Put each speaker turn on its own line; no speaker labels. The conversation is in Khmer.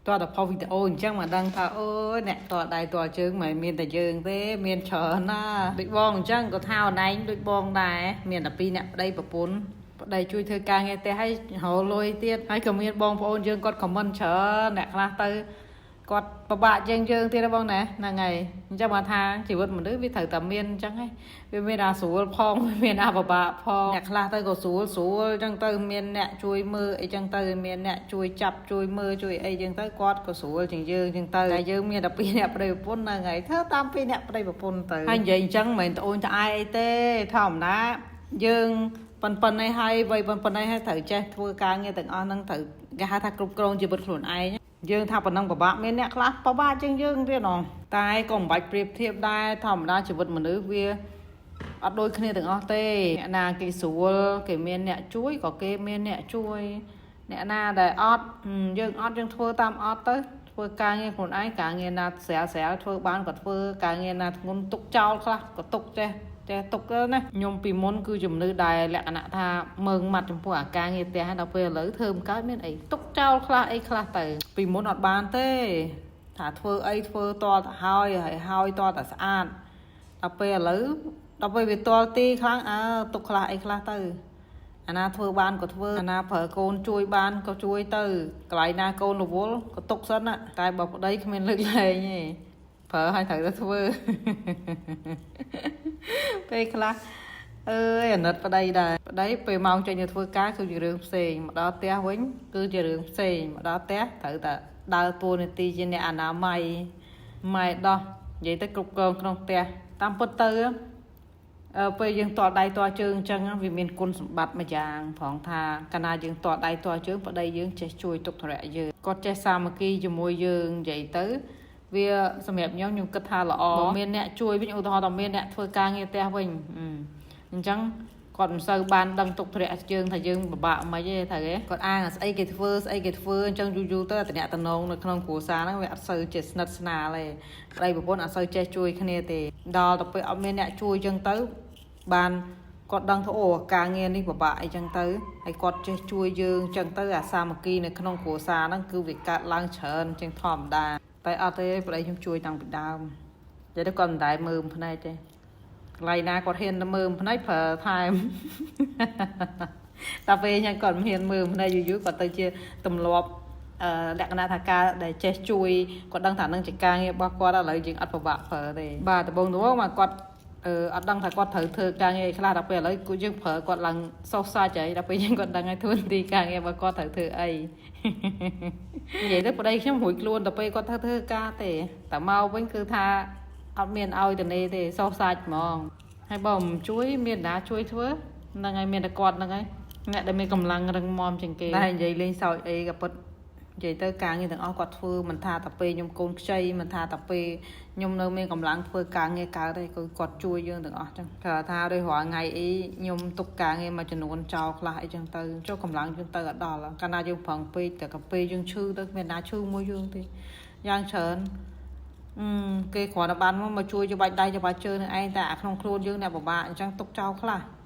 តោះតែផុសវីដេអូអញ្ចឹងមកដឹងថាអូយអ្នកតដៃតជើងមិនមានតែយើងទេមានច្រើនណាដូចបងអញ្ចឹងក៏ថាអូនឯងដូចបងដែរមានតែពីរអ្នកប្តីប្រពន្ធប្តីជួយធ្វើការងារផ្ទះឲ្យរកលុយទៀតហើយក៏មានបងប្អូនយើងគាត់ comment ច្រើនអ្នកខ្លះទៅគាត់ពិបាកជាងយើងទៀតណាបងណាហ្នឹងហើយអញ្ចឹងបានថាជីវិតមនុស្សវាត្រូវតែមានអញ្ចឹងហីវាមានអាស្រួលផងវាមានអាពិបាកផងអ្នកខ្លះទៅក៏ស្រួលស្រួលអញ្ចឹងទៅមានអ្នកជួយមើលអីចឹងទៅមានអ្នកជួយចាប់ជួយមើលជួយអីចឹងទៅគាត់ក៏ស្រួលជាងយើងចឹងទៅតែយើងមានតែពីរអ្នកប្តីប្រពន្ធហ្នឹងហើយធ្វើតាមពីរអ្នកប្តីប្រពន្ធទៅហើយនិយាយអញ្ចឹងមិនមែនត្អូញត្អែអីទេធម្មតាយើងប៉ុនប៉ុននេះហើយវ័យប៉ុនប៉ុននេះហើយត្រូវចេះធ្វើការងារទាំងអស់ហ្នឹងត្រូវគេហៅថាគ្រប់គ្រងជីវិតខ្លួនឯងយើងថាប៉ុណ្ណឹងពិបាកមានអ្នកខ្លះពិបាកជាងយើងទៀតណោះតែក៏មិនបាច់ប្រៀបធៀបដែរធម្មតាជីវិតមនុស្សវាអត់ដូចគ្នាទាំងអស់ទេអ្នកណាគេស្រួលគេមានអ្នកជួយក៏គេមានអ្នកជួយអ្នកណាដែលអត់យើងអត់យើងធ្វើតាមអត់ទៅធ្វើការងារខ្លួនឯងការងារណាស្រាលស្រាលធ្វើបានក៏ធ្វើការងារណាធ្ងន់ទុកចោលខ្លះក៏ទុកចេះចេះទុកទៅណាខ្ញុំពីមុនគឺជំនឿដែលលក្ខណៈថាមើងម៉ាត់ចំពោះអាការងារផ្ទះដល់ពេលឥឡូវធ្វើមិនកើតមានអីទុកចោលខ្លះអីខ្លះទៅពីមុនអត់បានទេថាធ្វើអីធ្វើតទៅហើយហើយហើយតតែស្អាតដល់ពេលឥឡូវដល់ពេលវាតល់ទីខ្លាំងអើទុកខ្លះអីខ្លះទៅអាណាធ្វើបានក៏ធ្វើអាណាប្រើកូនជួយបានក៏ជួយទៅកន្លែងណាកូនរវល់ក៏ទុកសិនណាតែបើប្តីគ្មានលើកលែងទេប្រើឲ្យត្រូវតែធ្វើ ពេលខ្លះអើយអាណិតប្តីដែរប្តីពេលម៉ោងចេញទៅធ្វើការគឺជារឿងផ្សេងមកដល់ផ្ទះវិញគឺជារឿងផ្សេងមកដល់ផ្ទះត្រូវតែដើរតួនាទីជាអ្នកអនាម័យម៉ែដោះនិយាយទៅគ្រប់គ្រងក្នុងផ្ទះតាមពិតទៅអឺពេលយើងតដៃតជើងអញ្ចឹងវាមានគុណសម្បត្តិមួយយ៉ាងផងថាកាលណាយើងតដៃតជើងប្តីយើងចេះជួយទុកធរៈយើងគាត់ចេះសាមគ្គីជាមួយយើងនិយាយទៅវាសម្រាប់ខ្ញុំខ្ញុំគិតថាល្អបើមានអ្នកជួយវិញឧទាហរណ៍ថាមានអ្នកធ្វើការងារផ្ទះវិញអញ្ចឹងគាត់មិនសូវបានដឹងទុកធរៈយើងថាយើងពិបាកមិនទេត្រូវទេគាត់អាងស្អីគេធ្វើស្អីគេធ្វើអញ្ចឹងយូរយូរទៅតំណតំណងនៅក្នុងគ្រួសារហ្នឹងវាអត់សូវចេះស្និទ្ធស្នាលទេប្តីប្រពន្ធអត់សូវចេះជួយគ្នាទេដល់ទៅពេលអត់មានអ្នកជួយអញ្ចឹងទៅបានគាត់ដឹងថាអូការងារនេះពិបាកអីចឹងទៅហើយគាត់ចេះជួយយើងចឹងទៅអាសាមគ្គីនៅក្នុងគ្រួសារហ្នឹងគឺវាកើតឡើងច្រើនជាងធម្មតាតែអត់ទេប្តីខ្ញុំជួយតាំងពីដើមនិយាយទៅគាត់មិនដែលមើលភ្នែកទេកន្លែងណាគាត់ហ៊ានទៅមើលភ្នែកប្រើថែម តែពេលហ្នឹងគាត់មិនហ៊ានមើលភ្នែកយូរយូរគាត់ទៅជាទម្លាប់អឺលក្ខណៈថាការដែលចេះជួយគាត់ដឹងថានឹងជាការងាររបស់គាត់ឥឡូវយើងអត់ពិបាកប្រើទេបាទដំបូងដំបូងមកគាត់អឺអត់ដឹងថាគាត់ត្រូវធ្វើការងារអីខ្លះដល់ពេលឥឡូវយើងប្រើគាត់ឡើងសោះសាច់ហើយដល់ពេលយើងគាត់ដឹងហើយធ្វើទីការងាររបស់គាត់ត្រូវធ្វើអី និយាយទៅប្តីខ្ញុំរួចខ្លួនដល់ពេលគាត់ធ្វើធ្វើការទេតែមកវិញគឺថាអត់មានឲ្យតនេទេសោះសាច់ហ្មងហើយបើមិនជួយមានណាជួយធ្វើហ្នឹងហើយមានតែគាត់ហ្នឹងហើយអ្នកដែលមានកម្លាំងរឹងមាំជាងគេតែនិយាយលេងសើចអីក៏ពិតនិយាយទៅការងារទាំងអស់គាត់ធ្វើមិនថាតែពេលខ្ញុំកូនខ្ចីមិនថាតែពេលខ្ញុំនៅមានកម្លាំងធ្វើការងារកើតទេគឺគាត់ជួយយើងទាំងអស់ចឹងគេថាដោយរាល់ថ្ងៃអីខ្ញុំទុកការងារមួយចំនួនចោលខ្លះអីចឹងទៅចុះកម្លាំងយើងទៅអត់ដល់កាលណាយើងប្រឹងពេកតែកាពេលយើងឈឺទៅគ្មានណាឈឺមួយយើងទេយ៉ាងច្រើនអឺគេគ្រាន់តែបានមកមកជួយច្បាច់ដៃច្បាច់ជើងនឹងឯងតែអាក្នុងខ្លួនយើងអ្នកពិបាកអញ្ចឹងទុកចោលខ្លះ។